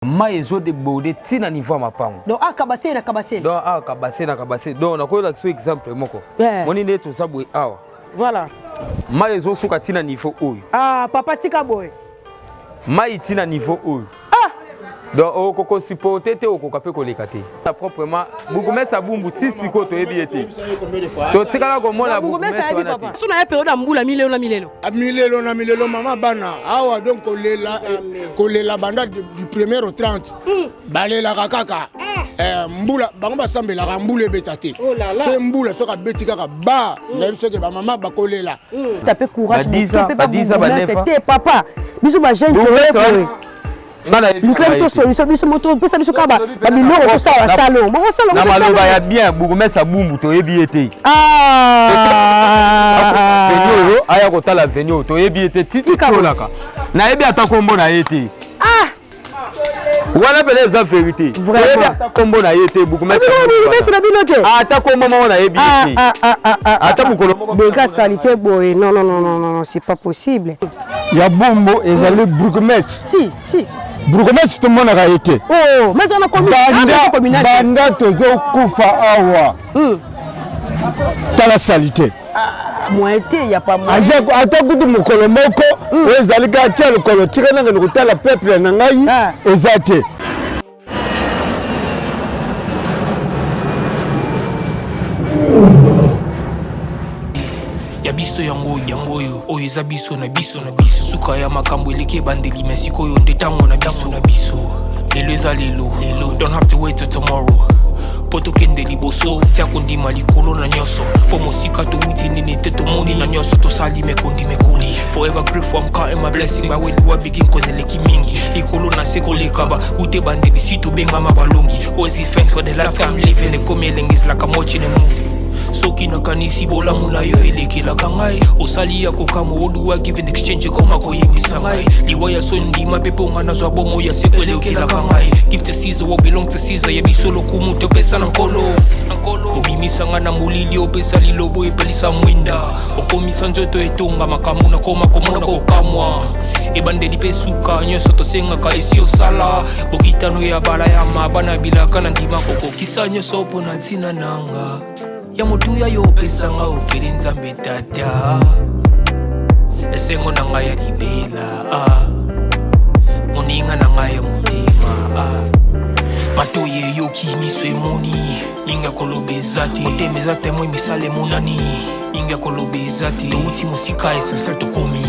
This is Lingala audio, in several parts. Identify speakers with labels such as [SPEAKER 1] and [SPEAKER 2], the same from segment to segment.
[SPEAKER 1] Mai ezo deborde ti na niveau ya mapango.
[SPEAKER 2] Donc awa kabasele na kabasele.
[SPEAKER 1] Donc awa kabasele na kabasele. Donc nakoyelakisa yo exemple moko.
[SPEAKER 2] Yeah.
[SPEAKER 1] Moni nde toza boye awa.
[SPEAKER 2] Voilà.
[SPEAKER 1] Mai ezosuka ti na niveau oyo.
[SPEAKER 2] Ah papa tika boye.
[SPEAKER 1] Mai ti na niveau oyo.
[SPEAKER 2] Ah!
[SPEAKER 1] Donc okoki supporter te okoka mpe koleka te. Na proprement bourgmestre ya Bumbu ti sikoyo toyebi ye te. Totikala komona bourgmestre wana te.
[SPEAKER 2] So na ya periode ya mbula milelo na milelo.
[SPEAKER 3] Ah, milelo na milelo mama bana awa donc kolela eh, kolela banda du premier au 30 mm. balelaka kaka mm. eh, mbula bango basambelaka mbula ebeta te
[SPEAKER 2] oh
[SPEAKER 3] se mbula soki abeti kaka ba mm. nayebi soki bamama bakolela
[SPEAKER 2] tape courage te papa biso bajeune toyekoye lukela biso solution biso moto opesa biso kaka babiloko tosala basalon bokosala
[SPEAKER 1] na maloba ya bien bourgmestre bumbu toyebi ye te
[SPEAKER 2] ah!
[SPEAKER 1] veni oyo aya kotala veni oyo toyebi ye te titiolaka nayebi ata nkombo na ye te
[SPEAKER 2] ah!
[SPEAKER 1] wana mpena eza verité toyebi ata nkombo na ye te
[SPEAKER 2] bourgmestre na bino te
[SPEAKER 1] ata nkombo moko nayebi ye te
[SPEAKER 2] ah,
[SPEAKER 1] ata mokolo moko
[SPEAKER 2] dega salite boye non non non non c'est pas possible
[SPEAKER 3] ya Bumbu ezali bourgmestre.
[SPEAKER 2] Si, si.
[SPEAKER 3] Bourgmestre tomonaka ye te.
[SPEAKER 2] Oh, mais na commune.
[SPEAKER 3] Banda, banda tozokufa awa. Hmm. Tala salite.
[SPEAKER 2] Ah, moyen te ya pas moyen.
[SPEAKER 3] Ata kutu mokolo moko hmm. oyo ezali kaka tia lokolo tika nanga kotala peuple na ngai
[SPEAKER 2] ah.
[SPEAKER 3] eza te.
[SPEAKER 4] Ya biso yango oyo, yango oyo, oyo eza biso na biso na biso. Suka ya makambo eleki ebandeli, mais sikoyo nde tango na biso na biso. Lelo eza lelo, lelo. Don't have to wait till tomorrow. Po tokende liboso, tia kondima likolo na nyonso. Po mosika towuti nini te tomoni na nyonso tosali mekondi mekoli. Forever grateful, I'm counting my blessing. By where do I begin? Cause eleki mingi. Likolo na se koleka ba ute bandeli si tobengama balongi. Always give thanks for the life I'm living. Ekomi elengi is like I'm watching a movie. Soki nakanisi bolamu na yo elekelaka ngai, osali ya kokamwa oduwa give in exchange ekoma koyebisa ngai liwa ya soni ndima mpe mpo ngai nazwa bomoi ya seko elekelaka ngai. Give to Caesar what belong to Caesar, ya biso lokumu topesa na nkolo. Obimisa ngai na molili, opesa lilobo epelisa mwinda, okomisa nzoto etonga makambo nakoma komona kokamwa ebandeli mpe suka nyonso tosengaka esi osala bokitano ya balayama bana bilaka na ndima kokokisa nyonso mpo na ntina nanga ya motuya yo opesanga ofeli nzambe tata esengo na ngai ya libela ah. moninga na ngai ya motema ah. matoyi eyoki miso emoni mingi ya koloba eza te motema eza temoin misala emonani mingi ya koloba eza te towuti mosika essentiel tokomi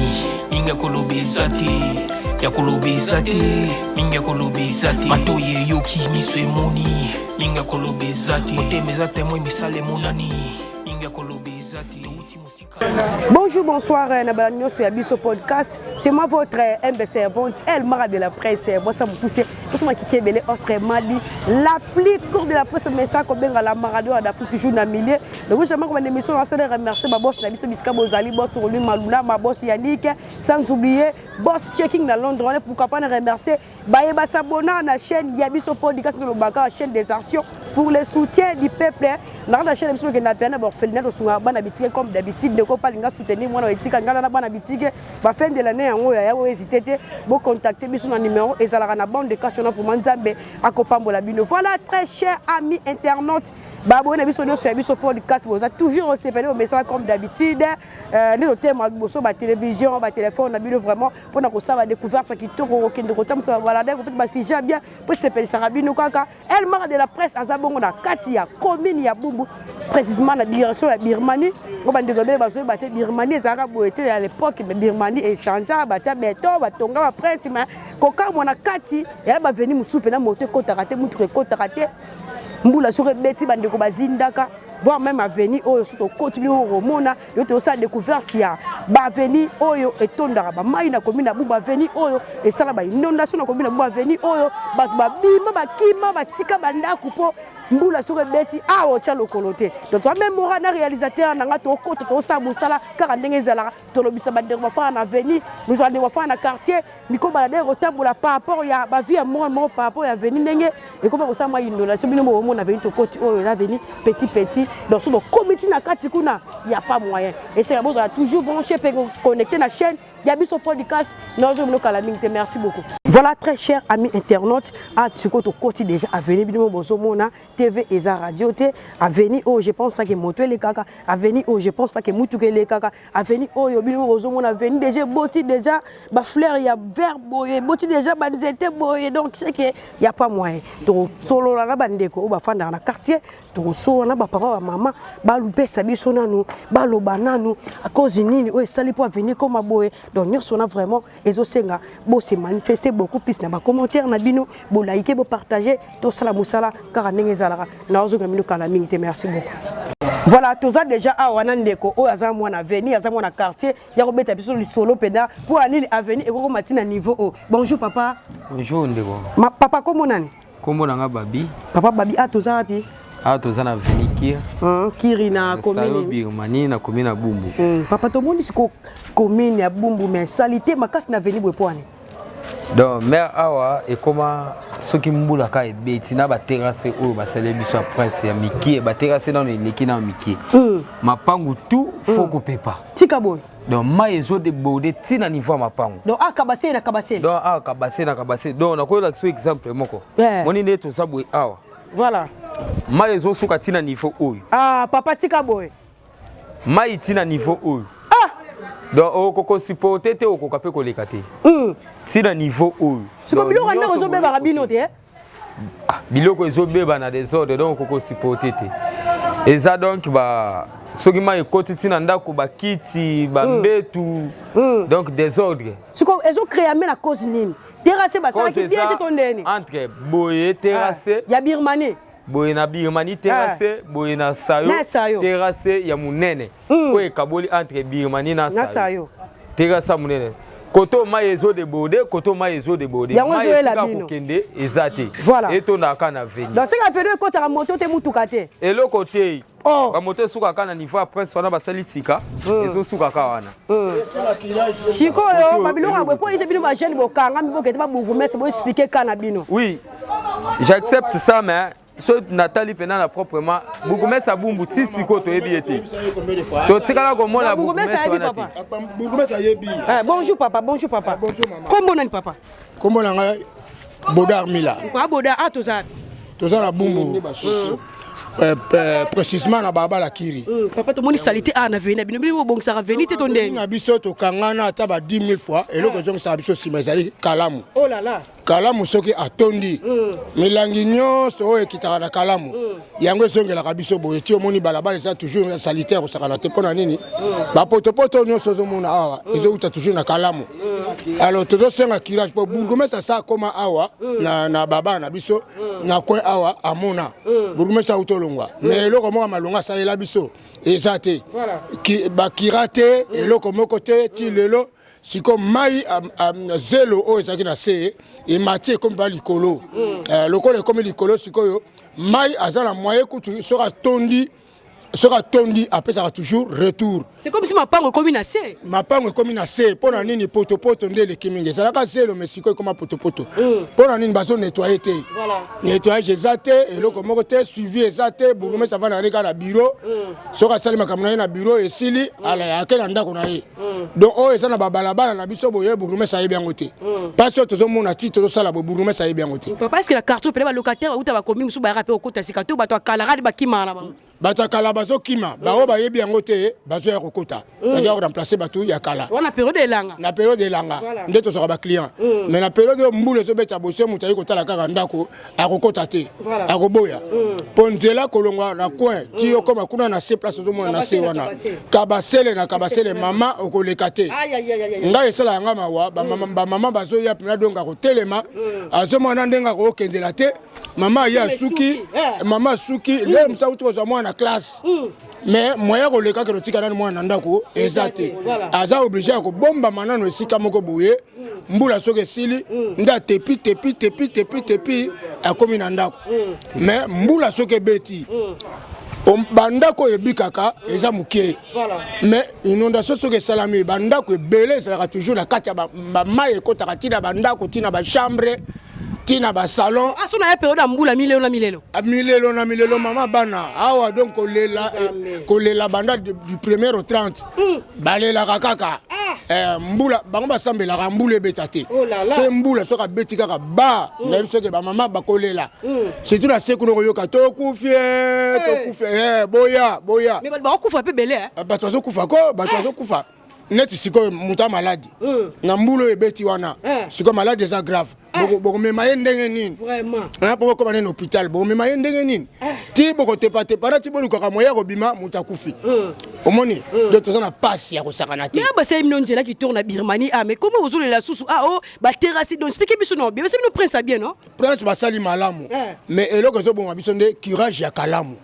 [SPEAKER 4] mingi ya koloba eza te ya koloba eza te mingi ya koloba eza te matoyi eyoki miso emoni mingi ya koloba eza te motema eza temoin misala emonani mingi ya koloba eza te towuti mosika.
[SPEAKER 2] Bonjour, bonsoir, euh, na bala nyonso ya biso podcast. C'est moi votre euh, humble servante, El Mara de la presse, euh, Bossa Mukuse, Bossa Makiki Ebele, autrement dit, la plus courte de la presse, mais ça, kobenga la Maradona d'Afrique, toujours na milieu. Donc, j'aimerais qu'on émission, on se remercier ma boss, na biso bisika bozali, boss Rolly Maluna, ma boss Yannick, sans oublier boss Checking na Londres, pourquoi pas remercier Baye ba s'abonna na chaîne ya biso podcast tolobaka chaîne des actions pour le soutien du peuple na na chaîne biso tokenda pena ba orphelinat tosunga bana bitike comme d'habitude ndeko palinga soutenir mwana etika ngana na bana bitike ba fin de l'année yango ya yawo hésiter te bo contacter biso na numéro ezalaka na bande de cash na vraiment Nzambe akopambola bino. Voilà très cher ami internaute ba abonné na biso nyonso ya biso podcast boza toujours osepeli omesana comme d'habitude euh, nde totema liboso ba télévision ba téléphone na bino vraiment mpo na kosala badécouverte ya kitoko kokende kotambwisa babalade kopesa basujet ya bien mpo esepelisaka bino kaka. El Mara de la presse aza bongo na kati ya commune ya Bumbu, précisément na direction ya Birmanie. Oyo bandeko ebele bazoyeba te, Birmanie ezalaka boye te à l'époque, mais Birmanie échangea, batia beton, batonga ba prince, mais kokamwa na kati ya baveni mosusu mpena moto ekotaka te, motuka ekotaka te, mbula soki ebeti bandeko bazindaka, voire même avenue oyo soki tokoti bino okomona yo tozosala découverte ya baavenue oyo etondaka bamai na commune ya Bumbu, avenue oyo esala ba inondation na commune ya Bumbu, avenue oyo bato babima bakima batika bandako mpo mbula soki ebeti awa otya lokolo te. Donc toza même mora na réalisateur na nga tokota tozosala mosala kaka ndenge ezalaka, tolobisa bandeko bafana na avenue, mizwa bandeko bafana na quartier mikobala ndenge kotambola par rapport ya bavie ya moko moko par rapport ya avenue ndenge ekoma kosala mwa inondation. Bino bokomona avenue tokoti oyo eza avenue petit petit, donc soki bokomi ti na kati kuna ya pas moyen. Eseka bozala toujours branché mpe connecté na chaîne ya biso podcast. Nazo bino kala mingi te. Merci beaucoup. Voilà, très cher ami internaute, a sikoyo tokoti déjà avenue. Bino bozomona TV eza radio te. Avenue oyo, je pense pas que moto elekaka. Avenue oyo, je pense pas que mutuka elekaka. Avenue oyo, bino bozomona avenue déjà eboti déjà bafleur ya vert boye, eboti déjà banzete boye. Donc c'est que y a pas moyen. Tosolola na bandeko oyo bafandaka na quartier, tokosolola na bapapa, bamama, balupesa biso nanu, baloba nanu cause nini oyo esali mpo avenue koma boye. Donc nyonso wana vraiment ezosenga bose manifester beaucoup plus na bacommentaire na bino, bolike, bopartage, tosala mosala kaka ndenge ezalaka. Naozonga bino kala mingi te. Merci beaucoup. Voilà, toza déjà awa na ndeko oyo aza mwana avenue, aza mwana quartier, ya kobeta biso lisolo mpenza mpo ya nini avenue ekokoma ntina niveau oyo. Bonjour papa.
[SPEAKER 1] Bonjour ndeko.
[SPEAKER 2] Ma, papa, kombo nani?
[SPEAKER 1] Kombo na nga Babi.
[SPEAKER 2] Papa Babi, a toza wapi?
[SPEAKER 1] Awa toza na avenue Kiri.
[SPEAKER 2] Kiri na
[SPEAKER 1] Sayo
[SPEAKER 2] commune
[SPEAKER 1] Birmanie, na commune ya Bumbu.
[SPEAKER 2] Papa, tomoni siko commune ya Bumbu, mais saleté makasi na avenue boye, po wani?
[SPEAKER 1] Donc maire, awa ekoma soki mbula kaka ebeti na baterrasse oyo basali biso ya prince ya mikie, baterrasse nano eleki nano mikie, mapangu tout faut kopepa.
[SPEAKER 2] Tika boye.
[SPEAKER 1] Donc mai ezodéborde ntina niveau ya mapangu.
[SPEAKER 2] Donc a kabasele na kabasele.
[SPEAKER 1] Donc awa kabase na kabase. Donc nakoyelaka so exemple moko. Moni nde toza boye awa, mai ezosuka ntina niveau oyo.
[SPEAKER 2] Ah papa, tika boye.
[SPEAKER 1] Mai ntina niveau oyo. Donc okoka supporter te, okoka mpe koleka te ntina niveau oyo.
[SPEAKER 2] Siko biloko ya ndako ezobebaka bino te?
[SPEAKER 1] Ah, biloko ezobeba na désordre, donc okoki supporter te. Eza donc ba soki mai ekoti ntina ndako, bakiti, bambetu, donc désordre.
[SPEAKER 2] Siko ezocréer na cause nini? Terrasse basalaki bien te to ndeni?
[SPEAKER 1] Entre boye terrasse
[SPEAKER 2] ya Birmanie.
[SPEAKER 1] Boye na Birmanie terrasse, boye na Sayo.
[SPEAKER 2] Na Sayo.
[SPEAKER 1] Terrasse ya monene oyo ekaboli entre Birmanie na
[SPEAKER 2] na
[SPEAKER 1] Sayo.
[SPEAKER 2] Sayo.
[SPEAKER 1] Terrasse ya monene, koto mai ezodéborde, koto mai ezodéborde.
[SPEAKER 2] Yango
[SPEAKER 1] Mai
[SPEAKER 2] ezoyela
[SPEAKER 1] esika
[SPEAKER 2] bino.
[SPEAKER 1] kokende eza te. Etondaka kaka na avenue.
[SPEAKER 2] Donc seka avenue ekotaka moto te, mutuka te?
[SPEAKER 1] Eloko te.
[SPEAKER 2] Oh.
[SPEAKER 1] Bamoto esukaka na niveau ya prince wana, basali sika, ezosukaka wana.
[SPEAKER 2] Sikoyo
[SPEAKER 1] Moto
[SPEAKER 2] babiloko ya boye,
[SPEAKER 1] eloko
[SPEAKER 2] mpo ete bino bajeune bokangami, bokete babourgmestre, boexpliquer ka na bino.
[SPEAKER 1] Oui, j'accepte ça, mais so natali mpena na proprement, bourgmestre ya Bumbu ti sikoyo toyebi ye te, totikala komona
[SPEAKER 2] bourgmestre
[SPEAKER 1] bourgmestre
[SPEAKER 2] ayebi
[SPEAKER 1] wana
[SPEAKER 2] papa.
[SPEAKER 1] te.
[SPEAKER 3] Bourgmestre ayebi.
[SPEAKER 2] Eh, bonjour papa, bonjour papa.
[SPEAKER 3] Bonjour, mama.
[SPEAKER 2] Kombo nani papa?
[SPEAKER 3] Kombo na ngai Bodar Mila.
[SPEAKER 2] Papa Boda, a toza
[SPEAKER 3] Toza na Bumbu, précisément na balabala Kiri.
[SPEAKER 2] Papa, tomoni saleté a na avenue na bino. Bino bobongisaka avenue te to ndenge?
[SPEAKER 3] Na biso tokangana ata ba 10 000 fois, eloko ezongisaka biso nsima ezali Kalamu.
[SPEAKER 2] Oh là là.
[SPEAKER 3] Kalamu soki atondi, milangi nyonso oyo ekitaka na Kalamu, yango ezongelaka biso boye. Ti omoni balabala eza toujours saleté ya kosakana te. Mpo na nini? Bapotopoto nyonso ozomona awa ezowuta toujours na Kalamu. Alors tozosenga curage mpo bourgmestre asa akóma awa na babaa na biso na coin awa. Amona bourgmestre auti olongwa, mais eloko moko ya malonga asalela biso eza te. Bakira te, eloko moko te ti lelo. Siko mai zelo oyo ezalaki na se emati, ekomi mpa likolo. Lokola ekomi likolo sikoyo, mai aza na moyen kutu soki atondi, soki atondi apesaka toujours retour.
[SPEAKER 2] C'est comme si mapango ekomi na se.
[SPEAKER 3] Mapango ekomi na se. Mpo na nini? Potopoto nde eleki mingi. Ezalaka zelo, mais sikoyo ekoma potopoto. Mpo na nini? Bazonettoyer te, nettoyage eza te, eloko moko te, suivi eza te. Bourgmestre avanda na ye kaka na bureau. Soki asali makambo na ye na bureau esili, ala ake na ndako na ye. Donc oyo eza na babalabala na biso boye, bourgmestre ayebi yango te. Mpasi oyo tozomona ti tozosala boye, bourgmestre ayebi yango te.
[SPEAKER 2] Papa, est ce que na quartier pene balocataire bauta bakomi mosusu bayaka mpe kokota sika, to bato ya kala kadi bakimaka na bango?
[SPEAKER 3] Bato ya kala bazokima. Baoyo bayebi yango te bazoya kokota, bazoya koremplacer bato ya kala.
[SPEAKER 2] Wana période elanga.
[SPEAKER 3] Na période elanga nde tozwaka baclient, mais na période oyo mbula ezobeta boso, moto ayi kotala kaka ndako, akokota te, akoboya, mpo nzela kolongwa na coin ti okóma kuna na se place ozomona na se wana, kabasele na kabasele, mama okoleka te. Ngai esala yanga mawa, bamama bazoya mpena donk akotelema, azomona ndenge akokendela te. Mama aye asuki, mama asuki lelo mosa auti kozwa mwana na classe, mais moyen koleka ke totika nani mwana na ndako eza te. Aza obligé ya kobombama nano esika moko boye. Mbula soki esili nde atepi tepi tepi tepi tepi akomi na ndako. Mais mbula soki ebeti, bandako oyo ebikaka eza moke, mais inondation soki esalami, bandako ebele ezalaka toujours na kati ya bamai, ekotaka ntina bandako, ntina bachambre, ntina basalon.
[SPEAKER 2] Aso na ye période ya mbula, milelo na milelo.
[SPEAKER 3] Milelo na milelo, mama bana awa. Donc kolela, kolela banda du premier au 30, balelaka kaka. Mbula bango basambelaka, mbula ebeta te.
[SPEAKER 2] Oh là là.
[SPEAKER 3] Se mbula soki abeti kaka ba, nayebi soki bamama bakolela, surtout na se kuna, koyoka tokufi e, tokufi e, boya boya.
[SPEAKER 2] Mais bato bakokufa mpe ebele, eh?
[SPEAKER 3] Bato bazokufa ko, bato bazokufa. Neti sikoyo moto ya maladi na mbula oyo ebeti wana, sikoyo maladi eza grave. Bokomema ye ndenge nini?
[SPEAKER 2] Vraiment.
[SPEAKER 3] Mpo bokoma nini hôpital, bokomema ye ndenge nini? Ti bokotepatepa na ti bolukaka moya ya kobima, moto akufi. Omoni, donc toza na pasi ya kosakana te.
[SPEAKER 2] Mais basali bino nzela kitoko na Birmanie. Ah, mais comment bozolela susu? Ah, o baterrasse, donc explique biso. Non, bien, basali bino prince ya bien, non?
[SPEAKER 3] Prince basali malamu, mais eloko ezobonga biso nde curage ya Kalamu.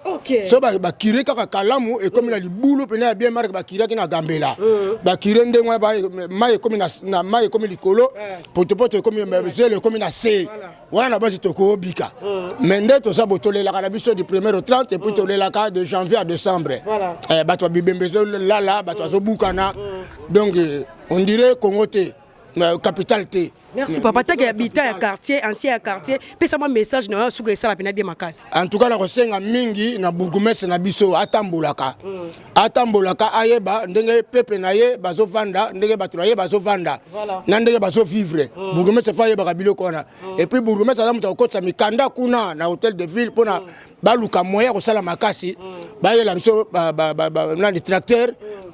[SPEAKER 3] So bacurer kaka Kalamu, ekomi na libulu pene ya bien marke. Bacuraki na Gambela, bacurer ndenge wana, mai ekomi na mai, ekomi likolo, potopoto ekomi, zelo ekomi na se wana. Na basi tokobika, mais nde toza bo tolelaka na biso du premier au 30, et puis tolelaka de janvier à décembre. Bato ya bibembe ezolala, bato bazobukana. Donc on dirait Congo te, capitale te.
[SPEAKER 2] Merci papa. Taki habitant ya quartier, ancien ya quartier, pesa mwa message na yo suka, esala mpena bien makasi.
[SPEAKER 3] En tout cas, nakosenga mingi na bourgmestre na biso, atambolaka, atambolaka, ayeba ndenge peuple na ye bazovanda, ndenge bato na ye bazovanda na ndenge bazovivre. Bourgmestre faut ayebaka biloko wana. Et puis bourgmestre aza moto akokotisa mikanda kuna na hôtel de ville mpona baluka moyen ya kosala makasi, bayela biso nani, tracteur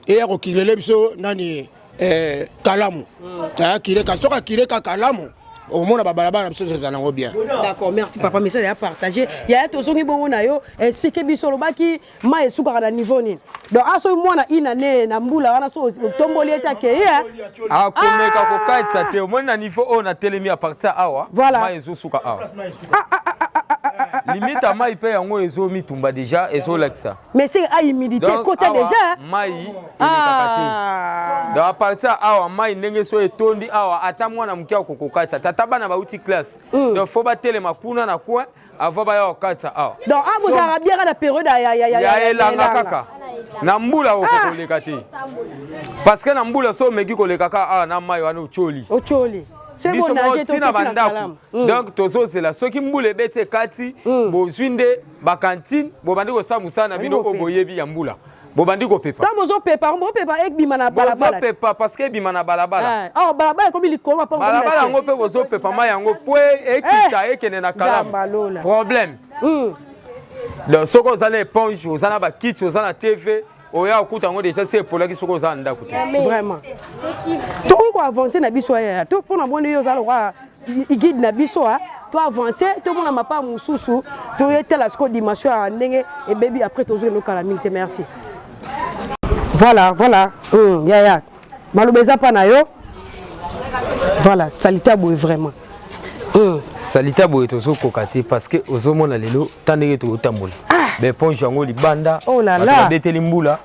[SPEAKER 3] eya kocurer biso nani, Kalamu. Acurer ka, soki acurer ka Kalamu, omona babalabala na biso ezala nango bien.
[SPEAKER 2] D'accord, merci papa, message ya partage. Yaya, tozongi bongo na yo. Explique biso, olobaki mai esukaka na niveau nini? Donc a soki mwana ina ne na mbula wana, so otomboli ete akei?
[SPEAKER 1] Akomeka kokatisa te. Omoni na niveau oyo natelemi, à partir awa, mai ezosuka awa, limite ya mai mpe yango ezomitumba déjà, ezolakisa.
[SPEAKER 2] Mais c'est a humidité ekota déjà.
[SPEAKER 1] Mai elekaka te. Donc à partir awa, mai ndenge so etondi awa, ata mwana moke akokokatisa te, ata bana bauti classe. Donc faut batelema kuna na coin avant baya kokatisa awa.
[SPEAKER 2] Donc a bozalaka bien kaka na période
[SPEAKER 1] ya elanga. Kaka na mbula okoki koleka te, parce que na mbula so omeki koleka kaka awa na mai wana, otyoli.
[SPEAKER 2] Otyoli.
[SPEAKER 1] Biso moko ntina bandako. Donc tozozela soki mbula ebeti ekati, bozwi nde bacantine, bobandi kosala mosala na bino oyo boyebi ya mbula, bobandi kopepa.
[SPEAKER 2] Ntango bozopepa, bopepa ebima na balabala.
[SPEAKER 1] Bozopepa parce que ebima na balabala.
[SPEAKER 2] Awa balabala ekomi likolo.
[SPEAKER 1] Balabala yango mpe bozopepa mai yango po ekita, ekende na Kalamu, problème. Donc soki oza na éponge, oza na bakiti, oza na TV, oya okuta yango déjà se epolaki soki oza na ndako te.
[SPEAKER 2] Vraiment, tokoki koavancer na biso ya to mpona moni oyo oza lokwa guide na biso. To avance, tomona mapa mosusu, toyetala sikoyo dimension ya ndenge ebebi. Après tozokende okala mingi te. Merci. Voilà. Yaya, maloba eza mpa na yo. Voilà, saleté ya boye vraiment.
[SPEAKER 1] Saleté boye tozokoka te, parce que ozomona lelo ta ndenge tozotambola, baéponge yango libanda.
[SPEAKER 2] Oh là là.
[SPEAKER 1] Babeteli mbula,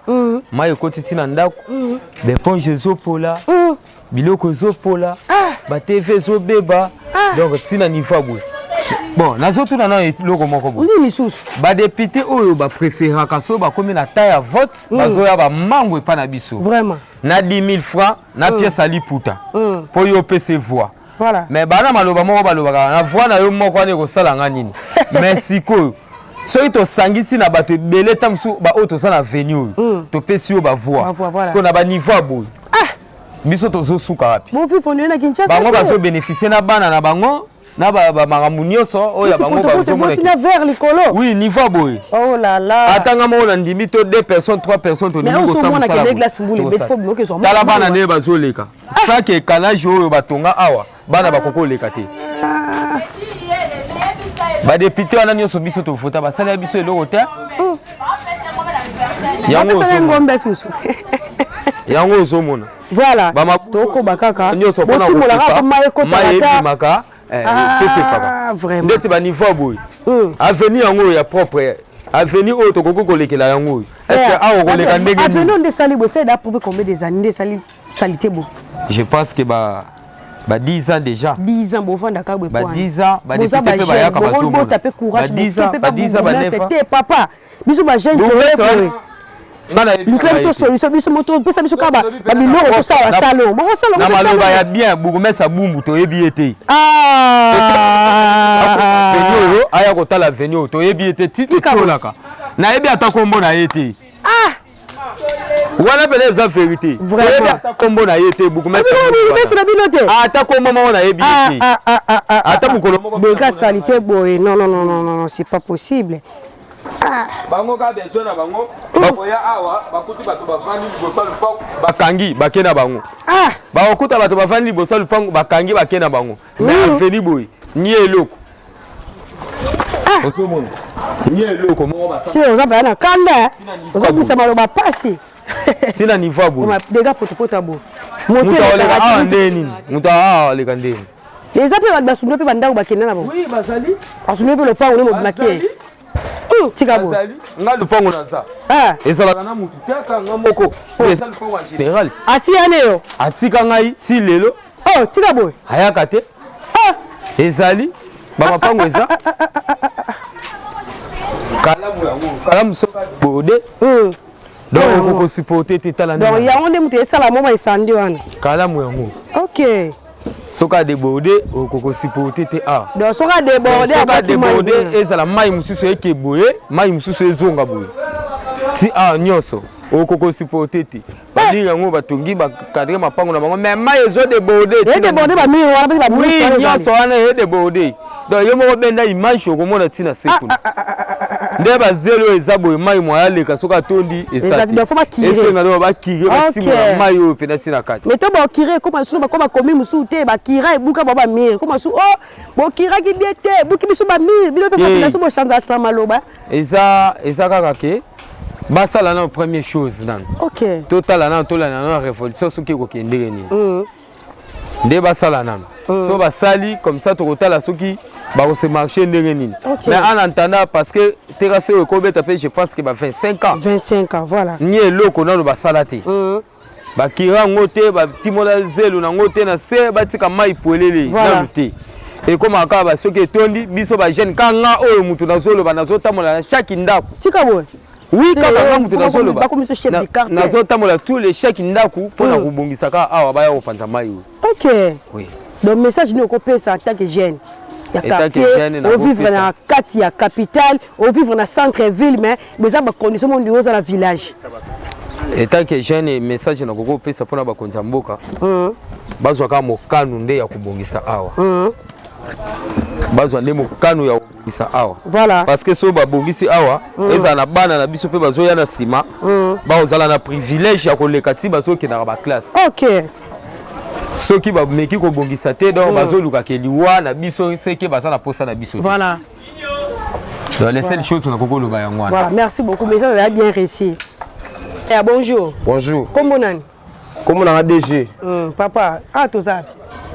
[SPEAKER 1] mai ekoti ntina ndako, baéponge ezopola, biloko ezopola, baTV ezobeba. Donc ntina niveau ya boye, bon, nazotuna na eloko moko boye.
[SPEAKER 2] Nini lisusu?
[SPEAKER 1] Badéputé oyo bapréféraka soki bakomi na ta ya vote, bazoya bamango epa na biso na 10 000 francs na pièce ya liputa mpo yo opesa voix. Mais bana maloba moko balobaka na voix na yo moko wana ekosala nga nini? Mais sikoyo soki tosangisi na bato ebele, ta mosusu baoyo toza na veni oyo, topesi yo bavoix, sikoyo na baniveau ya boye, biso tozosuka wapi? Bango bazobénéficie na bana na bango na bamakambo nyonso oyo ya bango.
[SPEAKER 2] Bazomona verre likolo.
[SPEAKER 1] Oui, niveau ya boye.
[SPEAKER 2] Oh là là.
[SPEAKER 1] Atanga moko na ndimi to deux personnes, trois personnes, tondimi kosala. Tala bana nde bazoleka sake ekanage oyo batonga awa, bana bakoki koleka te. Badéputé wana nyonso biso tovota, basala biso eloko te.
[SPEAKER 2] Yango susu.
[SPEAKER 1] Yango ozomona.
[SPEAKER 2] Voilà, tokoba kaka.
[SPEAKER 1] Nyonso
[SPEAKER 2] botimolaka mai.
[SPEAKER 1] Ekotaka, ebimaka, topepaka ndeti baniveau boye. Avenue yango oyo ya propre, avenue oyo tokoki kolekela yango oyo, est-ce awa okoleka ndenge?
[SPEAKER 2] Avenue nde esali boye, esali à peu près combien des années nde esali saleté boye?
[SPEAKER 1] Je pense que ba 10 ans déjà.
[SPEAKER 2] 10 ans bovandaka boye?
[SPEAKER 1] Ba 10 ans, badéputé mpe bayaka.
[SPEAKER 2] Bazomona mpe courage.
[SPEAKER 1] Ba 10 ans, ba 10 ans, ba 9 ans.
[SPEAKER 2] Te papa, biso bajeune toye, lukela biso solution. Biso moto opesa biso kaka babiloko tosala, basalon bokosala.
[SPEAKER 1] Na maloba ya bien, bourgmestre Bumbu toyebi ye te. Avenue oyo aya kotala, avenue oyo toyebi ye te. Titi tiolaka, nayebi ata kombo na ye te. Wana pene eza vérité. Vraiment. Ata kombo na ye te bourgmestre.
[SPEAKER 2] Bourgmestre na bino te.
[SPEAKER 1] Ata kombo moko na yebi te. Ata mokolo moko.
[SPEAKER 2] Beka salité boye. Non non non non non, c'est pas possible.
[SPEAKER 1] Ah. Bango ka besoin na bango bakoya awa bakuti bato bavandi liboso ya lupango bakangi bake na bango.
[SPEAKER 2] Ah.
[SPEAKER 1] Bakokuta bato bavandi liboso ya lupango bakangi bake na bango. Mais aveni boye ni eloko.
[SPEAKER 2] Ah.
[SPEAKER 1] Ozomona ni eloko moko
[SPEAKER 2] si oza baya na kanda ozobisa maloba pasi
[SPEAKER 1] tina niveau ya boye
[SPEAKER 2] dega potopoto ya boye
[SPEAKER 1] moto aleka awa nde nini moto awa aleka nde nini
[SPEAKER 2] eza mpe bato basundo mpe bandako bakenda na bango basundo mpe lopango nde mobimaki ye tika boye
[SPEAKER 1] nga lopango naza
[SPEAKER 2] ah.
[SPEAKER 1] Ezalaka na motu te ata nga moko eza lopango ya général.
[SPEAKER 2] Atika ne yo.
[SPEAKER 1] Atika ngai ti lelo.
[SPEAKER 2] Oh, tika boye.
[SPEAKER 1] Ayaka te.
[SPEAKER 2] Ah.
[SPEAKER 1] Ezali bamapango eza kalamu yango kalamu soki bode donc okokosupporte te. Tala.
[SPEAKER 2] Donc yango nde moto esala moma esandi wana.
[SPEAKER 1] Kalamu yango.
[SPEAKER 2] Ok.
[SPEAKER 1] Soki adéborde, okokosupporte te a.
[SPEAKER 2] Donc soki adéborde.
[SPEAKER 1] Soki adéborde, ezala mai mosusu eke boye, mai mosusu ezonga boye ti a nyonso, okokosupporte te. Bamurs yango batongi, bacadrer mapango na bango, mais mai ezodéborde.
[SPEAKER 2] Edéborde bamurs wana mpe bamurs.
[SPEAKER 1] Oui, nyonso wana edéborde. Donc yo moko benda image, okomona ntina se kuna nde bazelo oyo eza boye, mai mwa aleka soki atondi. Esenga do bakire, batimola mai oyo mpena ntina kati.
[SPEAKER 2] Mais to bokire ekoma lisusu bakoma komi mosusu te, bakira ebuka bao bamurs, ekoma su o bokiraki bien te, ebuki biso bamurs. Bino mpe population bochange na maloba.
[SPEAKER 1] Eza kaka ke basala nano première chose nano. Totala nano, tolanda nano révolution soki ekokende ndenge nini. Nde basala nano, so basali comme ça, tokotala soki bakose marché ndenge nini. Mais en attendant, parce que terrasse oyo ekobeta mpe, je pense que ba 25 ans.
[SPEAKER 2] 25 ans, voilà.
[SPEAKER 1] Ni eloko nano basala te, bakira yango te, batimola zelo nango te na se, batika mai pwelele nanu te. Ekomaka kaka basoki etondi, biso bajeune ka nga oyo mutu nazoloba, nazotambola na chaque ndako.
[SPEAKER 2] Tika boye.
[SPEAKER 1] Oui, kaka nga mutu nazoloba, nazotambola tous les chaque ndako mpona kobongisa kaka awa baya kopanza mai oyo.
[SPEAKER 2] Ok.
[SPEAKER 1] Oui.
[SPEAKER 2] Donc message nini okopesa en tant que jeune ya quartier, ovivre na kati ya capitale, ovivre na centre ville, mais eza bacondition mondi oza na village?
[SPEAKER 1] Etant que jeune, message nakoki kopesa mpona bakonzi ya mboka, bazwa kaka mokano nde ya kobongisa awa. Bazwa nde mokano ya kobongisa awa. Parce que soki babongisi awa, ezala na bana na biso mpe bazoya na nsima, bakozala na privilège ya koleka ti bazokendaka baclasse. Soki bameki kobongisa te, donc bazolukaka liwa na biso, seke baza na posa na biso. Donc les seules choses nakoki koloba yango wana.
[SPEAKER 2] Voilà, merci beaucoup, message eza bien réussi. Ya bonjour.
[SPEAKER 5] Bonjour.
[SPEAKER 2] Kombo nani?
[SPEAKER 5] Kombo nanga DG.
[SPEAKER 2] Papa, awa toza?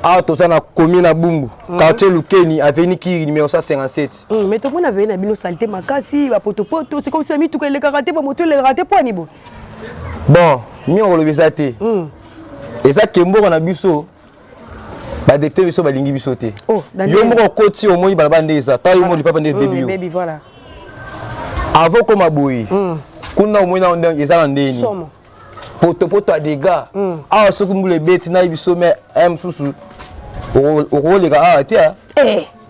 [SPEAKER 5] Awa toza na commune na Bumbu, quartier Lukeni, avenue Kiri numéro 157.
[SPEAKER 2] Mais tomona avenue na bino saleté makasi, bapotopoto, c'est comme si bamituka elekaka te, bamoto elekaka te. Poani boye?
[SPEAKER 5] Bon, mingi koloba eza te. Eza ke mboka na biso, badéputé biso balingi biso te. Yo moko okoti, omoni balabala nde eza ta, yo moko lipapa nde ebebi yo. Avant koma boye kuna, omoni nao ndenge eza na ndeni potopoto ya dégâts awa. Soki mbula ebeti, nayebi biso me aya mosusu okoleka awa te,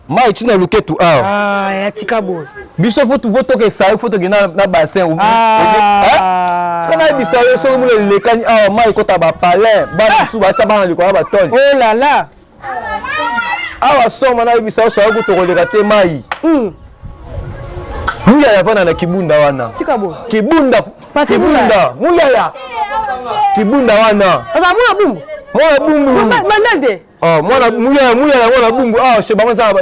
[SPEAKER 5] mai ntina luketu awa.
[SPEAKER 2] Yatika boye.
[SPEAKER 5] Biso fo toka esali, fo tokende na bassin. Sika nayebisa yo, soki mbula elekani awa, mai ekota bapalin, bana mosusu batya bana likolo ya batole.
[SPEAKER 2] Oh là là.
[SPEAKER 5] Awa soma, nayebisa yo, soki tokoleka te, mai Muyaya avanda na Kibunda wana.
[SPEAKER 2] Tika boye.
[SPEAKER 5] Kibunda. Kibunda Muyaya, Kibunda wana.
[SPEAKER 2] Mwana Bumbu.
[SPEAKER 5] Mwana Bumbu.
[SPEAKER 2] Mandante.
[SPEAKER 5] Mwana Muyaya, Muyaya mwana Bumbu awa chez bango eza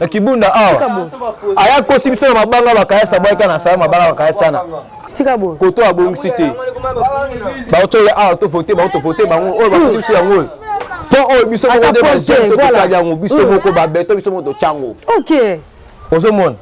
[SPEAKER 5] na Kibunda awa. Aya kosi biso na mabanga, bakayasa bwaka na sala mabanga bakayasa na
[SPEAKER 2] Tika boye.
[SPEAKER 5] Koto abongisi te, baotoya awa tovote bango, tovote bango oyo bafuti biso yango oyo mpo oyo biso moko nde bajeune tosali yango, biso moko babeto, biso moko totyango. Ozomona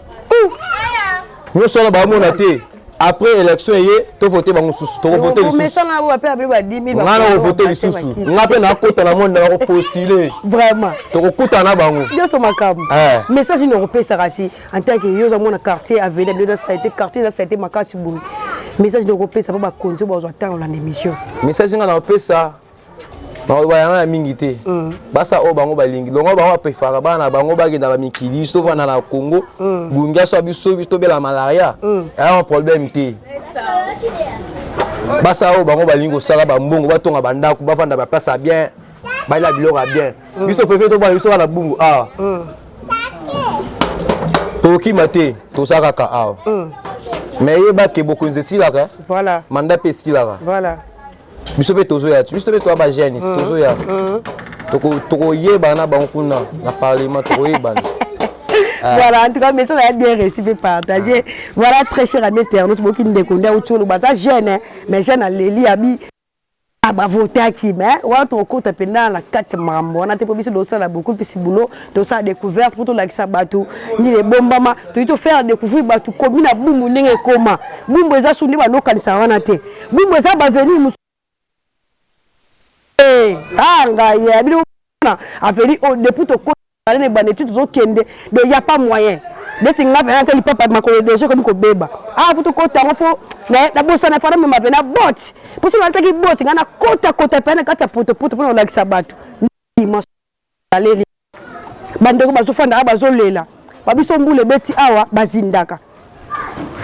[SPEAKER 5] nyonso wana baomona te. Après élection eye, tovote bango susu, tokovote lisusu. Nga na kovote lisusu, nga mpe nakota na monde, nakopostule.
[SPEAKER 2] Vraiment.
[SPEAKER 5] Tokokutana na bango.
[SPEAKER 2] Nyonso makambo. Message nini okopesaka si en tant que yo oza mwana quartier, avenue bino eza saleté, quartier eza saleté makasi boye? Message nini okopesa mpo bakonzi oyo bazwa ntango olanda émission?
[SPEAKER 5] Message nga nakopesa, nakoloba yanga ya mingi te. Basa oyo bango balingi longo, bango bapréféraka bana na bango bakenda bamikili, biso tovanda na Congo. Gungia so biso, biso tobela malaria, eya problème te. Basala oyo bango balingi kosala bambongo, batonga bandako, bavanda baplace ya bien, balia biloko ya bien. Biso préfère tobana biso kaka na Bumbu awa. Tokokima te, toza kaka awa. Mais yeba ke bokonzi esilaka,
[SPEAKER 2] Voilà.
[SPEAKER 5] mandat mpe esilaka.
[SPEAKER 2] Voilà.
[SPEAKER 5] Biso mpe tozoya, biso mpe toya bajeune, tozoya. Tokoyebana na bango kuna na parlement, tokoyebana.
[SPEAKER 2] Voilà, en tout cas, message a bien reçu et partagé. Voilà, très cher ami internaute, beaucoup de ndeko nde auti oloba aza jeune, hein, mais jeune aleli abi bavotaki, mais wana tokokota mpenza na kati ya makambo wana te, mpo biso tosala beaucoup plus boulot, tosala découverte mpo tolakisa bato nini ebombama. Toyi tofaire découvrir bato komi na Bumbu ndenge ekoma. Bumbu eza su nde banokanisa wana te. Bumbu eza baavenue mosusu. Ah, ngai ya bino na avenue oyo depuis tokota na ebanda tozokende, donc y a pas moyen. Neti nga mpenza ata lipapa makolo déjà ekomi kobeba. Ah, faut tokota yango, faut nabosana fana mema mpe botte, mpo soki nalataki botte, ngai nakotakota mpe na kati ya potopoto mpona kolakisa bato. Aleli, bandeko bazofanda bazolela, babiso mbula ebeti awa, bazindaka.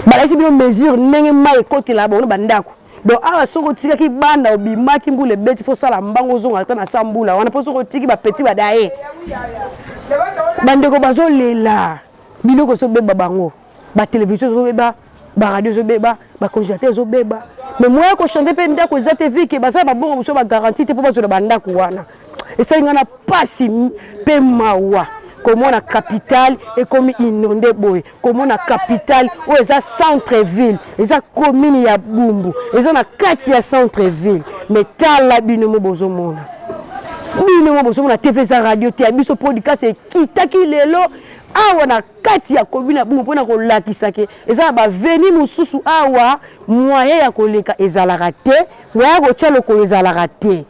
[SPEAKER 2] Balakisi bino mesure ndenge mai ekotela bango na bandako. Donc awa soki otikaki bana, obimaki, mbula ebeti, faut osala mbango, ozonga ata na sa mbula wana, mpo soki otiki bapeti badaye. Bandeko bazolela, biloko ezobeba, bango batelevizio ezobeba, baradio ezobeba, bacongélateur ezobeba, mais moyen kochanger mpe ndako eza te, vu que baza babongo mosusu bagarantie te mpo bazwela bandako wana. Esali ngai na pasi mpe mawa komona capitale ekomi inondé boye, komona capitale oyo eza centre ville, eza commune ya Bumbu, eza na kati ya centre ville. Mais tala, bino mo bozomona, bino mo bozomona, TV eza radio te ya biso podcast ekitaki lelo awa na kati ya commune ya Bumbu mpona kolakisa ke eza na baavenue mosusu awa moyen ya koleka ezalaka te, moyen ya kotia lokolo ezalaka te.